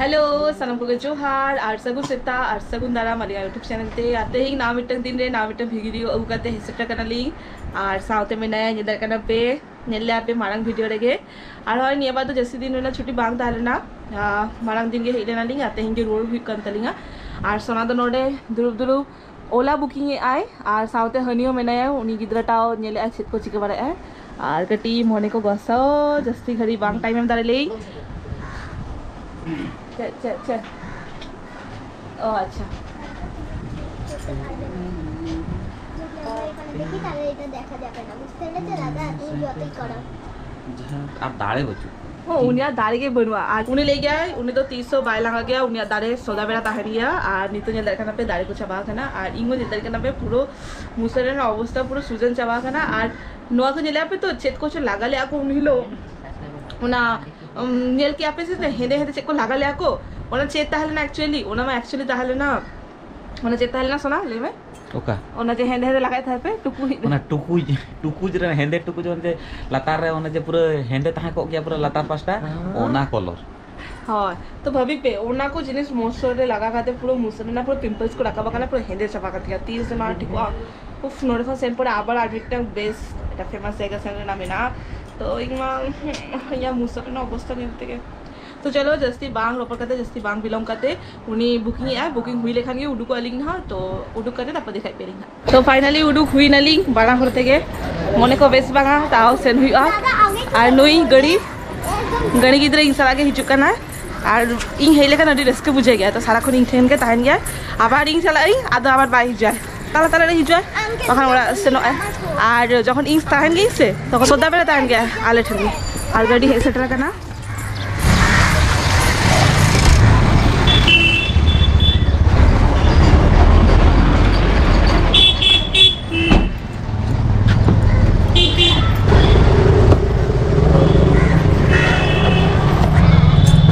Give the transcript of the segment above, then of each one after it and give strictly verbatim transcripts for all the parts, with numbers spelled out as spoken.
Hello, ᱥᱟᱱᱟᱢ ᱠᱚᱜᱮ ᱡᱚᱦᱟᱨ ᱟᱨ ᱥᱟᱹᱜᱩᱱ ᱥᱮᱛᱟᱜ ᱟᱨ ᱥᱟᱹᱜᱩᱱ ᱫᱟᱨᱟᱢ ᱟᱹᱞᱤᱧᱟᱜ YouTube ᱪᱮᱱᱮᱞ ᱛᱮ᱾ ᱟᱨ ᱛᱮᱦᱮᱧ ᱱᱟᱣᱟ ᱢᱤᱫᱴᱟᱝ ᱫᱤᱱ ᱨᱮ ᱱᱟᱣᱟ ᱢᱤᱫᱴᱟᱝ ᱵᱷᱤᱰᱤᱭᱳ ᱟᱹᱜᱩ ᱠᱟᱛᱮ ᱦᱮᱡ ᱥᱮᱴᱮᱨ ᱠᱟᱱᱟᱞᱤᱧ᱾ ᱟᱨ ᱥᱟᱶᱛᱮ ᱢᱮᱱᱟᱭᱟ, ᱧᱮᱞ ᱫᱟᱲᱮᱭᱟᱜ ᱠᱟᱱᱟ ᱯᱮ, ᱧᱮᱞ ᱞᱮᱭᱟ ᱯᱮ ᱢᱟᱲᱟᱝ ᱵᱷᱤᱰᱤᱭᱳ ᱨᱮᱜᱮ᱾ ᱟᱨ ᱦᱚᱸᱜᱼᱚᱭ ᱱᱤᱭᱟᱹ ᱵᱟᱨ ᱫᱚ ᱡᱟᱹᱥᱛᱤ ᱫᱤᱱ ᱨᱮᱱᱟᱜ ᱪᱷᱩᱴᱤ ᱵᱟᱝ ᱛᱟᱦᱮᱸ ᱞᱮᱱᱟ᱾ ᱟᱨ ᱢᱟᱲᱟᱝ ᱫᱤᱱ ᱜᱮ ᱦᱮᱡ ᱞᱮᱱᱟᱞᱤᱧ ᱟᱨ ᱛᱮᱦᱮᱧ ᱜᱮ ᱨᱩᱣᱟᱹᱲ ᱦᱩᱭᱩᱜ ᱠᱟᱱ ᱛᱟᱹᱞᱤᱧᱟ᱾ ᱟᱨ ᱥᱳᱱᱟ ᱫᱚ ᱱᱚᱰᱮ ᱫᱩᱲᱩᱵ ᱫᱩᱲᱩᱵ ᱳᱞᱟ ᱵᱩᱠᱤᱝ ᱮᱫ ᱟᱭ ᱟᱨ ᱥᱟᱶᱛᱮ ᱦᱟᱹᱱᱤ ᱦᱚᱸ ᱢᱮᱱᱟᱭᱟ, ᱩᱱᱤ ᱜᱤᱫᱽᱨᱟᱹᱴᱟᱜ ᱧᱮᱞᱮᱫ ᱟᱭ ᱪᱮᱫ ᱠᱚ ᱪᱤᱠᱟᱹ ᱵᱟᱲᱟᱭᱮᱫ ᱟᱭ᱾ ᱟᱨ ᱠᱟᱹᱴᱤᱡ ᱢᱚᱱᱮ ᱠᱚ ᱜᱚᱥᱟᱣ, ᱡᱟᱹᱥᱛᱤ ᱜᱷᱟᱹᱲᱤᱡ ᱵᱟᱝ ᱴᱟᱭᱤᱢ ᱮᱢ ᱫᱟᱲᱮ ᱞᱟᱹᱭ᱾ ᱪᱮᱫ, ᱪᱮᱫ, ᱪᱮᱫ? ও আচ্ছা। যদি আমরা এখানে দেখি, তাহলে এটা দেখা যাবে না, বুঝতে পেরেছো দাদা? তুমি যতই করো। ᱡᱟᱦᱟᱸ ᱟᱨ ᱫᱟᱲᱮ ᱵᱟᱹᱪᱩᱜ᱾ ᱦᱚᱸ, ᱩᱱᱤᱭᱟᱜ ᱫᱟᱲᱮ ᱜᱮ ᱵᱟᱹᱱᱩᱜᱼᱟ᱾ ᱟᱨ ᱩᱱᱤ ᱞᱟᱹᱭ ᱜᱮᱭᱟᱭ, ᱩᱱᱤ ᱫᱚ ᱛᱤᱥ ᱦᱚᱸ ᱵᱟᱭ ᱞᱟᱸᱜᱟ ᱜᱮᱭᱟ, ᱩᱱᱤᱭᱟᱜ ᱫᱟᱲᱮ ᱥᱚᱫᱟ ᱵᱮᱲᱟ ᱛᱟᱦᱮᱱ ᱜᱮᱭᱟ᱾ ᱟᱨ ᱱᱤᱛᱚᱜ ᱧᱮᱞ ᱫᱟᱲᱮᱭᱟᱜ ᱠᱟᱱᱟ ᱯᱮ, ᱫᱟᱲᱮ ᱠᱚ ᱪᱟᱵᱟ ᱟᱠᱟᱱᱟ᱾ ᱟᱨ ᱤᱧ ᱦᱚᱸ ᱧᱮᱞ ᱫᱟᱲᱮᱭᱟᱜ ᱠᱟᱱᱟ ᱯᱮ, ᱯᱩᱨᱟᱹ ᱢᱩᱥᱟᱹᱨ ᱨᱮᱱᱟᱜ ᱚᱵᱚᱥᱛᱟ ᱯᱩᱨᱟᱹ ᱥᱩᱡᱟᱱ ᱪᱟᱵᱟ ᱟᱠᱟᱱᱟ᱾ ᱟᱨ ᱱᱚᱣᱟ ᱠᱚ ᱧᱮᱞᱮᱜᱼᱟ ᱯᱮ ᱛᱚ, ᱪᱮᱫ ᱠᱚᱪᱚ ᱞᱟᱜᱟ ᱞᱮᱜᱼᱟ ᱠᱚ ᱩᱱ ᱦᱤᱞᱳᱜ, ᱚᱱᱟ, ᱩᱢ, ᱧᱮᱞ ᱠᱮᱜᱼᱟ ᱯᱮ ᱥᱮ ᱦᱮᱸᱫᱮ ᱦᱮᱸᱫᱮ ᱪᱮᱫ ᱠᱚ ᱞᱟᱜᱟ ᱞᱮᱜᱼᱟ ᱠᱚ? ᱚᱱᱟ ᱪᱮᱫ ᱛᱟᱦᱮᱸ ᱞᱮᱱᱟ actually? ᱚᱱᱟ ᱢᱟ actually ᱛᱟᱦᱮᱸ ᱞᱮᱱᱟ, ᱚᱱᱟ ᱪᱮᱫ ᱛᱟᱦᱮᱸ ᱞᱮᱱᱟ ᱥᱳᱱᱟ? ᱞᱟᱹᱭ ᱢᱮ᱾ ᱚᱠᱟ? ᱚᱱᱟ ᱡᱮ ᱦᱮᱸᱫᱮ ᱦᱮᱸᱫᱮ ᱞᱟᱜᱟᱭᱮᱫ ᱛᱟᱦᱮᱸ ᱯᱮ, ᱴᱩᱠᱩᱡ᱾ ᱚᱱᱟ ᱴᱩᱠᱩᱡ, ᱴᱩᱠᱩᱡ ᱨᱮ ᱦᱮᱸᱫᱮ ᱴᱩᱠᱩᱡ, ᱚᱱᱮ ᱡᱮ ᱞᱟᱛᱟᱨ ᱨᱮ ᱚᱱᱮ ᱡᱮ ᱯᱩᱨᱟᱹ ᱦᱮᱸᱫᱮ ᱛᱟᱦᱮᱸ ᱠᱚᱜ ᱜᱮᱭᱟ ᱯᱩᱨᱟᱹ ᱞᱟᱛᱟᱨ ᱯᱟᱥᱴᱟ, ᱚᱱᱟ ᱠᱚᱞᱚᱨ᱾ ᱦᱳᱭ, ᱛᱚ ᱵᱷᱟᱹᱵᱤ ᱯᱮ, ᱚᱱᱟ ᱠᱚ ᱡᱤᱱᱤᱥ ᱢᱚᱥᱚᱨ ᱨᱮ ᱞᱟᱜᱟᱣ ᱠᱟᱛᱮ ᱯᱩᱨᱟᱹ ᱢᱩᱥᱟᱹᱨ ᱨᱮᱱᱟᱜ ᱯᱩᱨᱟᱹ ᱯᱤᱢᱯᱞᱥ ᱠᱚ ᱨᱟᱠᱟᱵ ᱟᱠᱟᱱᱟ, ᱯᱩᱨᱟᱹ ᱦᱮᱸᱫᱮ ᱪᱟᱵᱟ ᱠᱟᱛᱮ ᱜᱮ, ᱛᱤᱥ ᱡᱮ ᱱᱚᱣᱟ ᱴᱷᱤᱠᱚᱜᱼᱟ? ᱩᱯᱷ, ᱱᱚᱰᱮ ᱠᱷᱚᱱ ᱥᱮᱱ ᱯᱚᱨᱮ ᱟᱵᱟᱨ ᱟᱨ ᱢᱤᱫᱴᱟᱝ ᱵᱮᱥ ᱮᱴᱟᱜ ᱯᱷᱮᱢᱟᱥ ᱡᱟᱭᱜᱟ ᱥᱮᱱ ᱨᱮᱱᱟᱜ ᱢᱮᱱᱟᱜᱼᱟ᱾ ᱛᱚ ᱤᱧ ᱢᱟ, ᱤᱧᱟᱹᱜ ᱢᱩᱥᱟᱹᱨ ᱨᱮᱱᱟᱜ ᱚᱵᱚᱥᱛᱟ ᱧᱮᱞ ᱛᱮᱜᱮ᱾ ᱛᱚ ᱪᱚᱞᱚ, ᱡᱟᱹᱥᱛᱤ ᱵᱟᱝ ᱨᱚᱯᱚᱲ ᱠᱟᱛᱮ, ᱡᱟᱹᱥᱛᱤ ᱵᱟᱝ ᱵᱤᱞᱚᱢ ᱠᱟᱛᱮ, ᱩᱱᱤ ᱵᱩᱠᱤᱝ ᱮᱫ ᱟᱭ, ᱵᱩᱠᱤᱝ ᱦᱩᱭ ᱞᱮᱠᱷᱟᱱ ᱜᱮ ᱩᱰᱩᱠᱚᱜ ᱟᱹᱞᱤᱧ ᱱᱟᱦᱟᱜ᱾ ᱛᱚ ᱩᱰᱩᱠ ᱠᱟᱛᱮ ᱛᱟᱨᱯᱚᱨ ᱫᱮᱠᱷᱟᱭ ᱯᱮ ᱟᱹᱞᱤᱧ ᱱᱟᱦᱟᱜ᱾ ᱛᱚ finally ᱩᱰᱩᱠ ᱦᱩᱭ ᱱᱟᱞᱤᱧ ᱵᱟᱱᱟ ᱦᱚᱲ ᱛᱮᱜᱮ᱾ ᱢᱚᱱᱮ ᱠᱚ ᱵᱮᱥ ᱵᱟᱝᱟ, ᱛᱟᱣ ᱥᱮᱱ ᱦᱩᱭᱩᱜᱼᱟ᱾ ᱟᱨ ᱱᱩᱭ ᱜᱟᱹᱲᱤ, ᱜᱟᱹᱲᱤ ᱜᱤᱫᱽᱨᱟᱹ ᱤᱧ ᱥᱟᱞᱟᱜ ᱜᱮ ᱦᱤᱡᱩᱜ ᱠᱟᱱᱟᱭ᱾ ᱟᱨ ᱤᱧ ᱦᱮᱡ ᱞᱮᱠᱷᱟᱱ ᱟᱹᱰᱤ ᱨᱟᱹᱥᱠᱟᱹ ᱵᱩᱡᱷᱟᱹᱜ ᱜᱮᱭᱟ, ᱛᱚ ᱥᱟᱨᱟᱠᱷᱚᱱ ᱤᱧ ᱴᱷᱮᱱ ᱜᱮ ᱛᱟᱦᱮᱱ ᱜᱮᱭᱟᱭ᱾ ᱟᱵᱟᱨ ᱤᱧ ᱪᱟᱞᱟᱜ ᱟᱹᱧ, ᱟᱫᱚ ᱟᱵᱟᱨ ᱵᱟᱭ ᱦᱤᱡᱩᱜᱼᱟ, ᱛᱟᱞᱟ ᱛᱟᱞᱟ ᱨᱮ ᱦᱤᱡᱩᱜᱼᱟᱭ, ᱵᱟᱠᱷᱟᱱ ᱚᱲᱟᱜ ᱥᱮᱱᱚᱜ ᱟᱭ᱾ ᱟᱨ ᱡᱚᱠᱷᱚᱱ ᱤᱧ ᱛᱟᱦᱮᱱ ᱜᱤᱭᱟᱹᱧ ᱥᱮ, ᱛᱚᱠᱷᱚᱱ ᱥᱚᱫᱟ ᱵᱮᱲᱟ ᱛᱟᱦᱮᱱ ᱜᱮᱭᱟᱭ ᱟᱞᱮ ᱴᱷᱮᱱ ᱜᱮ᱾ ᱟᱨ ᱜᱟᱹᱰᱤ ᱦᱮᱡ ᱥᱮᱴᱮᱨ ᱟᱠᱟᱱᱟ᱾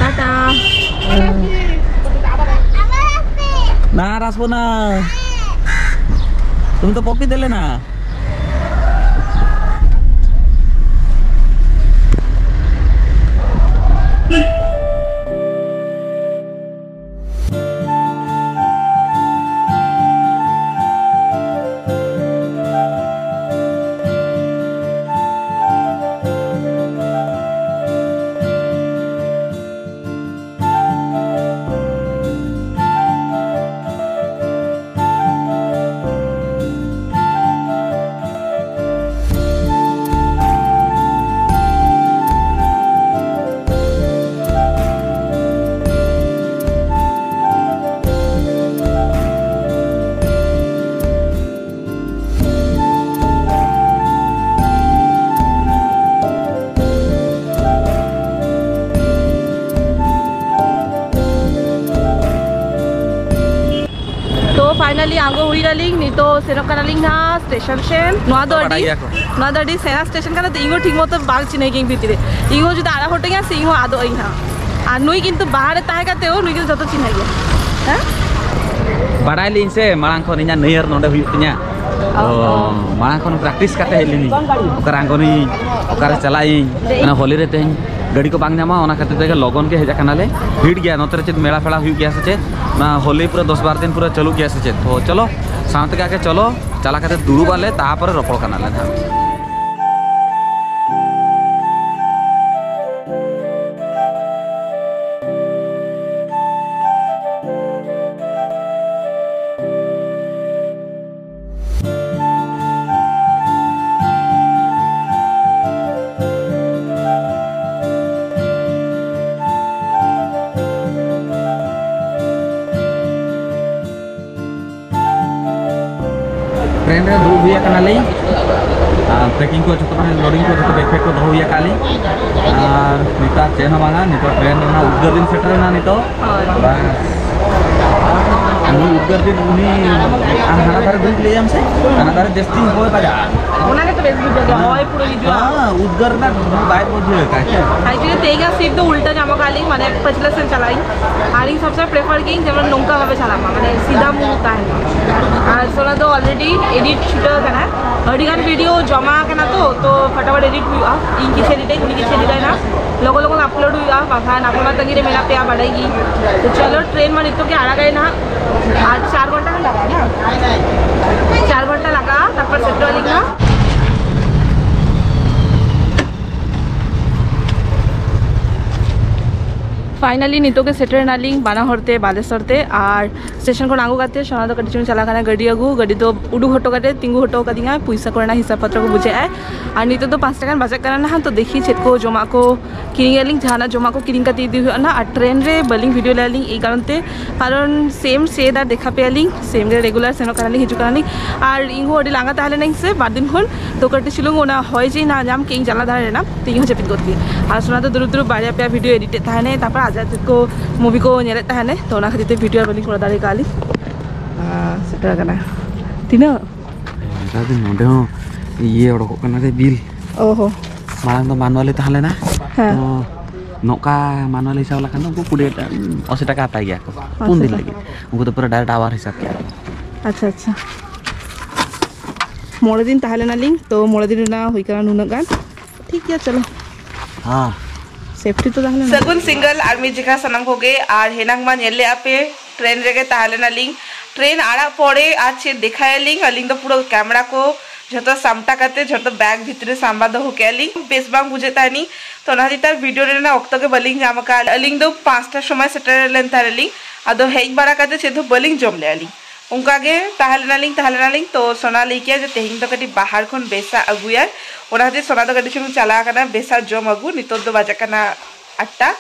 টাটা। না, আর আসবো না। তুমি তো পপি দিলে না। ᱯᱷᱟᱭᱱᱟᱞᱤ ᱟᱬᱜᱚ ᱦᱩᱭ ᱱᱟᱞᱤᱧ, ᱱᱤᱛᱚᱜ ᱥᱮᱱᱚᱜ ᱠᱟᱱᱟᱞᱤᱧ ᱦᱟᱸᱜ ᱥᱴᱮᱥᱚᱱ ᱥᱮᱱ᱾ ᱱᱚᱣᱟ ᱫᱚ ᱵᱟᱰᱟᱭ ᱟᱹᱰᱤ ᱜᱮᱭᱟ ᱠᱚ᱾ ᱱᱚᱣᱟ ᱫᱚ ᱟᱹᱰᱤ ᱥᱮᱬᱟ ᱥᱴᱮᱥᱚᱱ ᱠᱟᱱᱟ, ᱛᱚ ᱤᱧ ᱦᱚᱸ ᱴᱷᱤᱠ ᱢᱚᱛᱚ ᱵᱟᱝ ᱪᱤᱱᱦᱟᱹ ᱜᱤᱭᱟᱹᱧ ᱵᱷᱤᱛᱤᱨ ᱨᱮ᱾ ᱤᱧ ᱦᱚᱸ ᱡᱩᱫᱤ ᱟᱲᱟᱜ ᱦᱚᱴᱚᱧᱟ ᱥᱮ ᱤᱧ ᱦᱚᱸ ᱟᱫᱚᱜ ᱟᱹᱧ ᱦᱟᱸᱜ᱾ ᱟᱨ ᱱᱩᱭ ᱠᱤᱱᱛᱩ ᱵᱟᱦᱟᱨ ᱨᱮ ᱛᱟᱦᱮᱸ ᱠᱟᱛᱮ ᱦᱚᱸ ᱱᱩᱭ ᱠᱤᱱᱛᱩ ᱡᱚᱛᱚ ᱪᱤᱱᱦᱟᱹ ᱜᱮᱭᱟ᱾ ᱦᱮᱸ? ᱵᱟᱰᱟᱭ ᱞᱤᱧ ᱥᱮ ᱢᱟᱲᱟᱝ ᱠᱷᱚᱱ ᱤᱧᱟᱹᱜ ᱱᱟᱹᱭᱦᱟᱹᱨ ᱱᱚᱰᱮ ᱦᱩᱭᱩᱜ ᱛᱤᱧᱟ᱾ ᱚ᱾ ᱛᱚ ᱢᱟᱲᱟᱝ ᱠᱷᱚᱱ ᱯᱨᱮᱠᱴᱤᱥ ᱠᱟᱛᱮ ᱦᱮᱡ ᱞᱤᱱᱟᱹᱧ᱾ ᱚᱠᱟᱨᱮ ᱟᱬᱜᱚᱱᱤᱧ, ᱚᱠᱟᱨᱮ ᱪᱟᱞᱟᱜ ᱤᱧ, ᱚᱱᱟ ᱦᱳᱞᱤ ᱨᱮ ᱛᱮᱦᱮᱧ ᱜᱟᱹᱰᱤ ᱠᱚ ᱵᱟᱝ ᱧᱟᱢᱟ, ᱚᱱᱟ ᱠᱷᱟᱹᱛᱤᱨ ᱛᱮᱜᱮ ᱞᱚᱜᱚᱱ ᱜᱮ ᱦᱮᱡ ᱟᱠᱟᱱᱟᱞᱮ᱾ ᱵᱷᱤᱲ ᱜᱮᱭᱟ ᱱᱚᱛᱮ ᱨᱮ, ᱪᱮᱫ ᱢᱮᱞᱟ ᱯᱷᱮᱞᱟ ᱦᱩᱭᱩᱜ ᱜᱮᱭᱟ ᱥᱮ ᱪᱮᱫ? ᱚᱱᱟ ᱦᱳᱞᱤ ᱯᱩᱨᱟᱹ ᱫᱚᱥ ᱵᱟᱨᱚ ᱫᱤᱱ ᱯᱩᱨᱟᱹ ᱪᱟᱹᱞᱩᱜ ᱜᱮᱭᱟ ᱥᱮ ᱪᱮᱫ? ᱛᱚ ᱪᱚᱞᱚ, ᱥᱟᱶ ᱛᱮᱜᱮ ᱟᱜᱮ ᱪᱚᱞᱚ, ᱪᱟᱞᱟᱣ ᱠᱟᱛᱮ ᱫᱩᱲᱩᱵ ᱟᱞᱮ, ᱛᱟᱨᱯᱚᱨᱮ ᱨᱚᱯᱚᱲ ᱠᱟᱱᱟᱞᱮ ᱱᱟᱦᱟᱜ᱾ ᱴᱨᱮᱱ ᱨᱮ ᱫᱩᱲᱩᱵ ᱦᱩᱭ ᱟᱠᱟᱱᱟᱞᱤᱧ᱾ ᱟᱨ ᱯᱮᱠᱤᱝ ᱠᱚ ᱡᱚᱛᱚ, ᱢᱟᱱᱮ ᱞᱳᱰᱤᱝ ᱠᱚ ᱡᱚᱛᱚ ᱵᱮᱜᱽ ᱯᱷᱮᱜᱽ ᱠᱚ ᱫᱚᱦᱚ ᱦᱩᱭ ᱟᱠᱟᱫ ᱞᱤᱧ᱾ ᱟᱨ ᱱᱮᱛᱟᱨ ᱪᱮᱫ ᱦᱚᱸ ᱵᱟᱝᱟ, ᱱᱤᱛᱚᱜ ᱴᱨᱮᱱ ᱨᱮᱱᱟᱜ ᱩᱫᱽᱜᱟᱹᱨ ᱫᱤᱱ ᱥᱮᱴᱮᱨᱮᱱᱟ ᱱᱤᱛᱚᱜ᱾ ᱦᱳᱭ᱾ ᱵᱟᱥ᱾ ᱩᱱᱤ ᱩᱫᱽᱜᱟᱹᱨ ᱫᱤᱱ ᱩᱱᱤ ᱟᱢ ᱦᱟᱱᱟ ᱫᱷᱟᱨᱮ ᱫᱩᱲᱩᱵ ᱞᱟᱹᱭᱟᱢ ᱥᱮ, ᱦᱟᱱᱟ ᱫᱷᱟᱨᱮ ᱡᱟᱹᱥᱛᱤ ᱦᱚᱭ ᱵᱟᱡᱟᱜᱼᱟ᱾ ᱚᱱᱟ ᱜᱮᱛᱚ ᱵᱮᱥ ᱵᱩᱡᱷᱟᱹᱜ ᱜᱮᱭᱟ, ᱦᱳᱭ, ᱯᱩᱨᱟᱹ ᱦᱤᱡᱩᱜᱼᱟ᱾ ᱦᱮᱸ, ᱩᱫᱽᱜᱟᱹᱨ ᱨᱮᱱᱟᱜ ᱵᱟᱭ ᱵᱩᱡᱷᱟᱹᱣ ᱠᱟᱜ ᱪᱮ? Actually ᱛᱮᱦᱮᱧᱟᱜ ᱥᱤᱴ ᱫᱚ ᱩᱞᱴᱟᱹ ᱧᱟᱢ ᱟᱠᱟᱫ ᱞᱤᱧ, ᱢᱟᱱᱮ ᱯᱟᱹᱪᱷᱞᱟᱹ ᱥᱮᱫ ᱪᱟᱞᱟᱜ ᱤᱧ᱾ ᱟᱨ ᱤᱧ ᱥᱚᱵᱥᱮ ᱯᱨᱮᱯᱷᱟᱨ ᱜᱤᱭᱟᱹᱧ ᱡᱮᱢᱚᱱ ᱱᱚᱝᱠᱟ ᱵᱷᱟᱵᱮ ᱪᱟᱞᱟᱜ ᱢᱟ, ᱢᱟᱱᱮ ᱥᱤᱫᱷᱟ ᱢᱩᱸ ᱛᱟᱦᱮᱱ ᱢᱟ᱾ ᱟᱨ ᱥᱳᱱᱟ ᱫᱚ already edit ᱪᱷᱩᱴᱟᱹᱣ ᱟᱠᱟᱱᱟ, ᱟᱹᱰᱤ ᱜᱟᱱ ᱵᱷᱤᱰᱤᱭᱳ ᱡᱚᱢᱟ ᱟᱠᱟᱱᱟ ᱛᱚ, ᱛᱚ ᱯᱷᱟᱴᱟᱯᱷᱟᱴ edit ᱦᱩᱭᱩᱜᱼᱟ᱾ ᱤᱧ ᱠᱤᱪᱷᱩ edit ᱟᱹᱧ, ᱩᱱᱤ ᱠᱤᱪᱷᱩ edit ᱟᱭ ᱱᱟ, ᱞᱚᱜᱚᱱ ᱞᱚᱜᱚᱱ upload ᱦᱩᱭᱩᱜᱼᱟ, ᱵᱟᱝᱠᱷᱟᱱ ᱟᱯᱮ ᱢᱟ ᱛᱟᱺᱜᱤ ᱨᱮ ᱢᱮᱱᱟᱜ ᱯᱮᱭᱟ, ᱵᱟᱰᱟᱭ ᱜᱮ᱾ ᱛᱚ ᱪᱚᱞᱚ, ᱴᱨᱮᱱ ᱢᱟ ᱱᱤᱛᱚᱜ ᱜᱮ ᱟᱲᱟᱜᱟᱭ ᱱᱟᱦᱟᱜ, ᱟᱨ ᱪᱟᱨ ᱜᱷᱚᱱᱴᱟ ᱜᱟᱱ ᱞᱟᱜᱟᱜᱼᱟ ᱱᱟ, ᱪᱟᱨ ᱜᱷᱚᱱᱴᱟ ᱞᱟᱜᱟᱜᱼᱟ, ᱛᱟᱨᱯᱚᱨ ᱥᱮᱴᱮᱨᱚᱜ ᱟᱹᱞᱤᱧ ᱱᱟᱦᱟᱜ᱾ ᱯᱷᱟᱭᱱᱟᱞᱤ ᱱᱤᱛᱚᱜ ᱜᱮ ᱥᱮᱴᱮᱨ ᱮᱱᱟᱞᱤᱧ ᱵᱟᱱᱟ ᱦᱚᱲ ᱛᱮ ᱵᱟᱞᱮᱥᱚᱨ ᱛᱮ, ᱟᱨ ᱥᱴᱮᱥᱚᱱ ᱠᱷᱚᱱ ᱟᱬᱜᱚ ᱠᱟᱛᱮ ᱥᱳᱱᱟ ᱫᱚ ᱠᱟᱹᱴᱤᱡ ᱪᱩᱞᱩᱝ ᱪᱟᱞᱟᱣ ᱠᱟᱱᱟ ᱜᱟᱹᱰᱤ ᱟᱹᱜᱩ, ᱜᱟᱹᱰᱤ ᱫᱚ ᱩᱰᱩᱠ ᱦᱚᱴᱚ ᱠᱟᱛᱮ ᱛᱤᱸᱜᱩ ᱦᱚᱴᱚ ᱠᱟᱫᱤᱧᱟ, ᱯᱚᱭᱥᱟ ᱠᱚᱨᱮᱱᱟᱜ ᱦᱤᱥᱟᱹᱵ ᱯᱚᱛᱨᱚ ᱠᱚ ᱵᱩᱡᱷᱟᱹᱜ ᱟᱭ᱾ ᱟᱨ ᱱᱤᱛᱚᱜ ᱫᱚ ᱯᱟᱸᱪᱴᱟ ᱜᱟᱱ ᱵᱟᱡᱟᱜ ᱠᱟᱱᱟ ᱱᱟᱦᱟᱜ, ᱛᱚ ᱫᱮᱠᱷᱤ ᱪᱮᱫ ᱠᱚ ᱡᱚᱢᱟᱜ ᱠᱚ ᱠᱤᱨᱤᱧ ᱟᱹᱞᱤᱧ, ᱡᱟᱦᱟᱱᱟᱜ ᱡᱚᱢᱟᱜ ᱠᱚ ᱠᱤᱨᱤᱧ ᱠᱟᱛᱮ ᱤᱫᱤ ᱦᱩᱭᱩᱜᱼᱟ ᱱᱟᱦᱟᱜ᱾ ᱟᱨ ᱴᱨᱮᱱ ᱨᱮ ᱵᱟᱹᱞᱤᱧ ᱵᱷᱤᱰᱤᱭᱳ ᱞᱮᱫᱟ ᱞᱤᱧ, ᱮᱭ ᱠᱟᱨᱚᱱ ᱛᱮ, ᱠᱟᱨᱚᱱ ᱥᱮᱢ ᱥᱮᱫ ᱟᱨ ᱫᱮᱠᱷᱟ ᱯᱮᱭᱟᱞᱤᱧ, ᱥᱮᱢ ᱜᱮ ᱨᱮᱜᱩᱞᱟᱨ ᱥᱮᱱᱚᱜ ᱠᱟᱱᱟᱞᱤᱧ, ᱦᱤᱡᱩᱜ ᱠᱟᱱᱟᱞᱤᱧ᱾ ᱟᱨ ᱤᱧ ᱦᱚᱸ ᱟᱹᱰᱤ ᱞᱟᱸᱜᱟ ᱛᱟᱦᱮᱸ ᱞᱮᱱᱟᱹᱧ ᱥᱮ ᱵᱟᱨ ᱫᱤᱱ ᱠᱷᱚᱱ, ᱛᱚ ᱠᱟᱹᱴᱤᱡ ᱪᱩᱞᱩᱝ ᱚᱱᱟ ᱦᱚᱭ ᱡᱮ ᱱᱟ ᱧᱟᱢ ᱠᱮᱫ ᱤᱧ ᱡᱟᱱᱞᱟ ᱫᱷᱟᱨᱮ ᱨᱮᱱᱟᱜ, ᱛᱚ ᱤᱧ ᱦᱚᱸ ᱡᱟᱹᱯᱤᱫ ᱜᱚᱫ ᱠᱮᱫ᱾ ᱟᱨ ᱥᱳᱱᱟ ᱫᱚ ᱫᱩᱲᱩᱵ ᱫᱩᱲᱩᱵ ᱵᱟᱨᱭᱟ ᱯᱮᱭᱟ ᱵᱷᱤᱰᱤᱭᱳ ᱮᱰᱤᱴ ᱮᱫ ᱛᱟᱦᱮᱱᱮ, ᱛᱟᱨᱯᱚᱨ ᱟᱡᱟᱜ ᱪᱮᱫ ᱠᱚ ᱢᱩᱵᱷᱤ ᱠᱚ ᱧᱮᱞᱮᱫ ᱛᱟᱦᱮᱱᱮ, ᱛᱚ ᱚᱱᱟ ᱠᱷᱟᱹᱛᱤᱨ ᱛᱮ ᱵᱷᱤᱰᱤᱭᱳ ᱟᱨ ᱵᱟᱹᱞᱤᱧ ᱠᱚᱨᱟᱣ ᱫᱟᱲᱮ ᱠᱟᱜᱼᱟ ᱞᱤᱧ᱾ ᱥᱮᱴᱮᱨ ᱟᱠᱟᱱᱟ᱾ ᱛᱤᱱᱟᱹᱜ? ᱱᱮᱛᱟᱨ ᱫᱚ ᱱᱚᱰᱮ ᱦᱚᱸ ᱤᱭᱟᱹ ᱚᱰᱚᱠᱚᱜ ᱠᱟᱱᱟ ᱨᱮ, ᱵᱤᱞ᱾ ᱚᱦᱚ᱾ ᱢᱟᱲᱟᱝ ᱫᱚ ᱢᱟᱱᱩᱣᱟᱞᱤ ᱛᱟᱦᱮᱸ ᱞᱮᱱᱟ᱾ ᱦᱮᱸ᱾ ᱛᱚ ᱱᱚᱝᱠᱟ ᱢᱟᱱᱩᱣᱟᱞᱤ ᱦᱤᱥᱟᱹᱵ ᱞᱮᱠᱷᱟᱱ ᱫᱚ ᱩᱱᱠᱩ ᱠᱩᱲᱤ ᱴᱟᱠᱟ, ᱟᱥᱤ ᱴᱟᱠᱟ ᱦᱟᱛᱟᱣ ᱜᱮᱭᱟ ᱠᱚ ᱯᱩᱱ ᱫᱤᱱ ᱞᱟᱹᱜᱤᱫ᱾ ᱩᱱᱠᱩ ᱫᱚ ᱯᱩᱨᱟᱹ direct hour ᱦᱤᱥᱟᱹᱵ ᱠᱮᱜᱼᱟ ᱠᱚ᱾ ᱟᱪᱪᱷᱟ, ᱟᱪᱪᱷᱟ᱾ ᱢᱚᱬᱮ ᱫᱤᱱ ᱛᱟᱦᱮᱸ ᱞᱮᱱᱟᱞᱤᱧ, ᱛᱚ ᱢᱚᱬᱮ ᱫᱤᱱ ᱨᱮᱱᱟᱜ ᱦᱩᱭ ᱠᱟᱱᱟ ᱱᱩᱱᱟᱹᱜ ᱜᱟᱱ᱾ ᱴᱷᱤᱠ ᱜᱮᱭᱟ, ᱪᱚᱞᱚ᱾ ᱦᱮᱸ᱾ Safety ᱛᱚ ᱛᱟᱦᱮᱸ ᱞᱮᱱᱟ᱾ ᱥᱟᱹᱜᱩᱱ ᱥᱤᱸᱜᱟᱹᱞ ᱟᱨ ᱢᱤᱫ ᱡᱮᱠᱷᱟ ᱥᱟᱱᱟᱢ ᱠᱚᱜᱮ᱾ ᱟᱨ ᱦᱮᱱᱟᱝ ᱢᱟ ᱧᱮᱞ ᱞᱮᱜᱼᱟ ᱯᱮ, train ᱨᱮᱜᱮ ᱛᱟᱦᱮᱸ ᱞᱮᱱᱟᱞᱤᱧ᱾ Train ᱟᱲᱟᱜ ᱯᱚᱨᱮ ᱟᱨ ᱪᱮᱫ ᱫᱮᱠᱷᱟᱭᱟᱞᱤᱧ, ᱟᱹᱞᱤᱧ ᱫᱚ ᱯᱩᱨᱟᱹ camera ᱠᱚ ᱡᱷᱚᱛᱚ ᱥᱟᱢᱴᱟ ᱠᱟᱛᱮ ᱡᱷᱚᱛᱚ bag ᱵᱷᱤᱛᱨᱤ ᱨᱮ ᱥᱟᱢᱵᱟ ᱫᱚᱦᱚ ᱠᱮᱜᱼᱟ ᱞᱤᱧ᱾ ᱵᱮᱥ ᱵᱟᱝ ᱵᱩᱡᱷᱟᱹᱜ ᱛᱟᱦᱮᱱᱤᱧ, ᱛᱚ ᱚᱱᱟ ᱠᱷᱟᱹᱛᱤᱨ ᱛᱮ video ᱨᱮᱱᱟᱜ ᱚᱠᱛᱚ ᱜᱮ ᱵᱟᱹᱞᱤᱧ ᱧᱟᱢ ᱟᱠᱟᱫᱼᱟ᱾ ᱟᱹᱞᱤᱧ ᱫᱚ ᱯᱟᱸᱪᱴᱟ ᱥᱚᱢᱚᱭ ᱥᱮᱴᱮᱨ ᱞᱮᱱ ᱛᱟᱦᱮᱱᱟᱞᱤᱧ, ᱟᱫᱚ ᱦᱮᱡ ᱵᱟᱲᱟ ᱠᱟᱛᱮ ᱪᱮᱫ ᱦᱚᱸ ᱵᱟᱹᱞᱤᱧ ᱡᱚᱢ ᱞᱮᱜᱼᱟ ᱞᱤᱧ᱾ ᱚᱱᱠᱟ ᱜᱮ ᱛᱟᱦᱮᱸ ᱞᱮᱱᱟᱞᱤᱧ, ᱛᱟᱦᱮᱸ ᱞᱮᱱᱟᱞᱤᱧ᱾ ᱛᱚ ᱥᱳᱱᱟ ᱞᱟᱹᱭ ᱠᱮᱜᱼᱟ ᱡᱮ ᱛᱮᱦᱮᱧ ᱫᱚ ᱠᱟᱹᱴᱤᱡ ᱵᱟᱦᱟᱨ ᱠᱷᱚᱱ ᱵᱮᱥᱟᱜ ᱟᱹᱜᱩᱭᱟᱭ, ᱚᱱᱟ ᱠᱷᱟᱹᱛᱤᱨ ᱥᱳᱱᱟ ᱫᱚ ᱠᱟᱹᱴᱤᱡ ᱪᱩᱞᱩᱝ ᱪᱟᱞᱟᱣ ᱟᱠᱟᱱᱟ ᱵᱮᱥᱟᱜ ᱡᱚᱢ ᱟᱹᱜᱩ᱾ ᱱᱤᱛᱚᱜ ᱫᱚ ᱵᱟᱡᱟᱜ ᱠᱟᱱᱟ ᱟᱴᱴᱟ᱾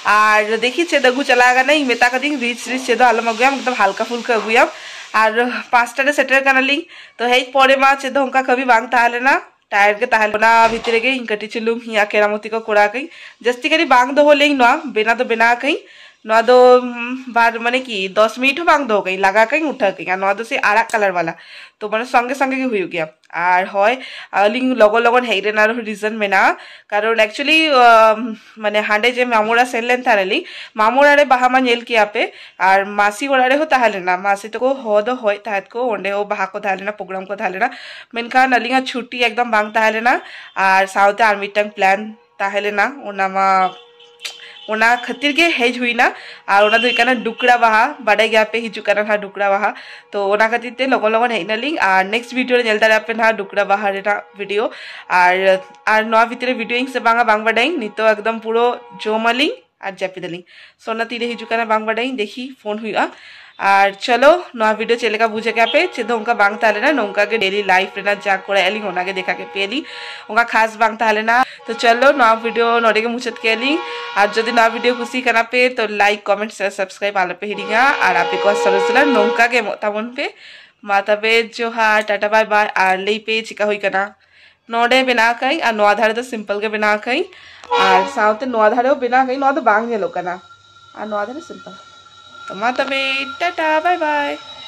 ᱟᱨ ᱫᱮᱠᱷᱤ ᱪᱮᱫ ᱟᱹᱜᱩ ᱪᱟᱞᱟᱣ ᱟᱠᱟᱱᱟᱭ, ᱢᱮᱛᱟ ᱠᱟᱫᱤᱧ rich rich ᱪᱮᱫ ᱦᱚᱸ ᱟᱞᱚᱢ ᱟᱹᱜᱩᱭᱟ, ᱮᱠᱫᱚᱢ ᱦᱟᱞᱠᱟ ᱯᱷᱩᱞᱠᱟ ᱟᱹᱜᱩᱭᱟᱢ᱾ ᱟᱨ ᱯᱟᱸᱪᱴᱟ ᱨᱮ ᱥᱮᱴᱮᱨ ᱠᱟᱱᱟᱞᱤᱧ, ᱛᱚ ᱦᱮᱡ ᱯᱚᱨᱮ ᱢᱟ ᱪᱮᱫ ᱦᱚᱸ ᱚᱱᱠᱟ ᱠᱟᱹᱢᱤ ᱵᱟᱝ ᱛᱟᱦᱮᱸ ᱞᱮᱱᱟ, tired ᱜᱮ ᱛᱟᱦᱮᱸ ᱞᱮᱱᱟ᱾ ᱚᱱᱟ ᱵᱷᱤᱛᱨᱤ ᱨᱮᱜᱮ ᱤᱧ ᱠᱟᱹᱴᱤᱡ ᱪᱩᱞᱩᱝ ᱤᱧᱟᱹᱜ ᱠᱮᱨᱟᱢᱚᱛᱤ ᱠᱚ ᱠᱚᱨᱟᱣ ᱠᱟᱹᱧ, ᱡᱟᱹᱥᱛᱤ ᱜᱷᱟᱹᱲᱤᱡ ᱵᱟᱝ ᱫᱚᱦᱚ ᱞᱮᱧ, ᱱᱚᱣᱟ ᱵᱮᱱᱟᱣ ᱫᱚ ᱵᱮᱱᱟᱣ ᱠᱟᱹᱧ᱾ ᱱᱚᱣᱟ ᱫᱚ ᱩᱢ, ᱵᱟᱨ ᱢᱟᱱᱮ ᱠᱤ ᱫᱚᱥ ᱢᱤᱱᱤᱴ ᱦᱚᱸ ᱵᱟᱝ ᱫᱚᱦᱚ ᱠᱟᱹᱧ, ᱞᱟᱜᱟ ᱠᱟᱹᱧ ᱩᱴᱷᱟᱹ ᱠᱟᱹᱧ᱾ ᱟᱨ ᱱᱚᱣᱟ ᱫᱚ ᱥᱮ ᱟᱨᱟᱜ colour ᱵᱟᱞᱟ, ᱛᱚ ᱢᱟᱱᱮ ᱥᱚᱸᱜᱮ ᱥᱚᱸᱜᱮ ᱜᱮ ᱦᱩᱭᱩᱜ ᱜᱮᱭᱟ᱾ ᱟᱨ ᱦᱳᱭ, ᱟᱹᱞᱤᱧ ᱞᱚᱜᱚᱱ ᱞᱚᱜᱚᱱ ᱦᱮᱡ ᱨᱮᱱᱟᱜ ᱨᱮᱦᱚᱸ reason ᱢᱮᱱᱟᱜᱼᱟ, ᱠᱟᱨᱚᱱ actually ᱟᱢ, ᱢᱟᱱᱮ ᱦᱟᱸᱰᱮ ᱡᱮ ᱢᱟᱢᱩ ᱚᱲᱟᱜ ᱥᱮᱱ ᱞᱮᱱ ᱛᱟᱦᱮᱱᱟᱞᱤᱧ, ᱢᱟᱢᱩ ᱚᱲᱟᱜ ᱨᱮ ᱵᱟᱦᱟ ᱢᱟ ᱧᱮᱞ ᱠᱮᱭᱟ ᱯᱮ, ᱟᱨ ᱢᱟᱥᱤ ᱚᱲᱟᱜ ᱨᱮᱦᱚᱸ ᱛᱟᱦᱮᱸ ᱞᱮᱱᱟ, ᱢᱟᱥᱤ ᱛᱟᱠᱚ ᱦᱚᱦᱚ ᱫᱚ ᱦᱚᱦᱚᱭᱮᱫ ᱛᱟᱦᱮᱸᱫ ᱠᱚ, ᱚᱸᱰᱮ ᱦᱚᱸ ᱵᱟᱦᱟ ᱠᱚ ᱛᱟᱦᱮᱸ ᱞᱮᱱᱟ, program ᱠᱚ ᱛᱟᱦᱮᱸ ᱞᱮᱱᱟ, ᱢᱮᱱᱠᱷᱟᱱ ᱟᱹᱞᱤᱧᱟᱜ ᱪᱷᱩᱴᱤ ᱮᱠᱫᱚᱢ ᱵᱟᱝ ᱛᱟᱦᱮᱸ ᱞᱮᱱᱟ᱾ ᱟᱨ ᱥᱟᱶᱛᱮ ᱟᱨ ᱢᱤᱫᱴᱟᱝ plan ᱛᱟᱦᱮᱸ ᱞᱮᱱᱟ, ᱚᱱᱟ ᱢᱟ, ᱚᱱᱟ ᱠᱷᱟᱹᱛᱤᱨ ᱜᱮ ᱦᱮᱡ ᱦᱩᱭᱱᱟ᱾ ᱟᱨ ᱚᱱᱟ ᱫᱚ ᱦᱩᱭᱩᱜ ᱠᱟᱱᱟ ᱰᱩᱠᱲᱟ ᱵᱟᱦᱟ, ᱵᱟᱰᱟᱭ ᱜᱮᱭᱟ ᱯᱮ ᱦᱤᱡᱩᱜ ᱠᱟᱱᱟ ᱱᱟᱦᱟᱜ ᱰᱩᱠᱲᱟ ᱵᱟᱦᱟ, ᱛᱚ ᱚᱱᱟ ᱠᱷᱟᱹᱛᱤᱨ ᱛᱮ ᱞᱚᱜᱚᱱ ᱞᱚᱜᱚᱱ ᱦᱮᱡ ᱱᱟᱞᱤᱧ᱾ ᱟᱨ next video ᱨᱮ ᱧᱮᱞ ᱫᱟᱲᱮᱭᱟᱜ ᱯᱮ ᱱᱟᱦᱟᱜ ᱰᱩᱠᱲᱟ ᱵᱟᱦᱟ ᱨᱮᱱᱟᱜ video᱾ ᱟᱨ, ᱟᱨ ᱱᱚᱣᱟ ᱵᱷᱤᱛᱨᱤ ᱨᱮ video ᱤᱧ ᱥᱮ ᱵᱟᱝᱟ ᱵᱟᱝ ᱵᱟᱰᱟᱭᱤᱧ, ᱱᱤᱛᱚᱜ ᱮᱠᱫᱚᱢ ᱯᱩᱨᱟᱹ ᱡᱚᱢᱟᱞᱤᱧ ᱟᱨ ᱡᱟᱹᱯᱤᱫᱟᱞᱤᱧ᱾ ᱥᱳᱱᱟ ᱛᱤᱨᱮ ᱦᱤᱡᱩᱜ ᱠᱟᱱᱟ ᱵᱟᱝ ᱵᱟᱰᱟᱭᱤᱧ, ᱫᱮᱠᱷᱤ ᱯᱷᱳᱱ ᱦᱩᱭᱩᱜᱼᱟ᱾ ᱟᱨ ᱪᱚᱞᱚ, ᱱᱚᱣᱟ video ᱪᱮᱫ ᱞᱮᱠᱟ ᱵᱩᱡᱷᱟᱹᱣ ᱠᱮᱜᱼᱟ ᱯᱮ? ᱪᱮᱫ ᱦᱚᱸ ᱚᱱᱠᱟ ᱵᱟᱝ ᱛᱟᱦᱮᱸ ᱞᱮᱱᱟ, ᱱᱚᱝᱠᱟ ᱜᱮ daily life ᱨᱮᱱᱟᱜ ᱡᱟ ᱠᱚᱨᱟᱣ ᱟᱹᱞᱤᱧ ᱚᱱᱟ ᱜᱮ ᱫᱮᱠᱷᱟ ᱠᱮᱫ ᱯᱮᱭᱟᱞᱤᱧ, ᱚᱱᱠᱟ ᱠᱷᱟᱥ ᱵᱟᱝ ᱛᱟᱦᱮᱸ ᱞᱮᱱᱟ᱾ ᱛᱚ ᱪᱚᱞᱚ, ᱱᱚᱣᱟ video ᱱᱚᱰᱮ ᱜᱮ ᱢᱩᱪᱟᱹᱫ ᱠᱮᱫ ᱞᱤᱧ᱾ ᱟᱨ ᱡᱩᱫᱤ ᱱᱚᱣᱟ video ᱠᱩᱥᱤ ᱠᱟᱱᱟ ᱯᱮ ᱛᱚ like, comment, share, subscribe ᱟᱞᱚ ᱯᱮ ᱦᱤᱲᱤᱧᱟ᱾ ᱟᱨ ᱟᱯᱮ ᱠᱚᱣᱟᱜ ᱥᱚᱫᱚᱥᱥᱚ ᱱᱚᱝᱠᱟ ᱜᱮ ᱮᱢᱚᱜ ᱛᱟᱵᱚᱱ ᱯᱮ᱾ ᱢᱟ ᱛᱚᱵᱮ ᱡᱚᱦᱟᱨ, ᱴᱟᱴᱟ, bye bye᱾ ᱟᱨ ᱞᱟᱹᱭ ᱯᱮ ᱪᱮᱠᱟ ᱦᱩᱭ ᱠᱟᱱᱟ? ᱱᱚᱰᱮ ᱵᱮᱱᱟᱣ ᱠᱟᱹᱧ ᱟᱨ ᱱᱚᱣᱟ ᱫᱷᱟᱨᱮ ᱫᱚ simple ᱜᱮ ᱵᱮᱱᱟᱣ ᱠᱟᱹᱧ, ᱟᱨ ᱥᱟᱶᱛᱮ ᱱᱚᱣᱟ ᱫᱷᱟᱨᱮ ᱦᱚᱸ ᱵᱮᱱᱟᱣ ᱠᱟᱹᱧ, ᱱᱚᱣᱟ ᱫᱚ ᱵᱟᱝ ᱧᱮᱞᱚᱜ ᱠᱟᱱᱟ, ᱟᱨ ᱱᱚᱣᱟ ᱫᱷᱟᱨᱮ simple᱾ ᱛᱚ ᱢᱟ ᱛᱚᱵᱮ ᱴᱟᱴᱟ, bye bye᱾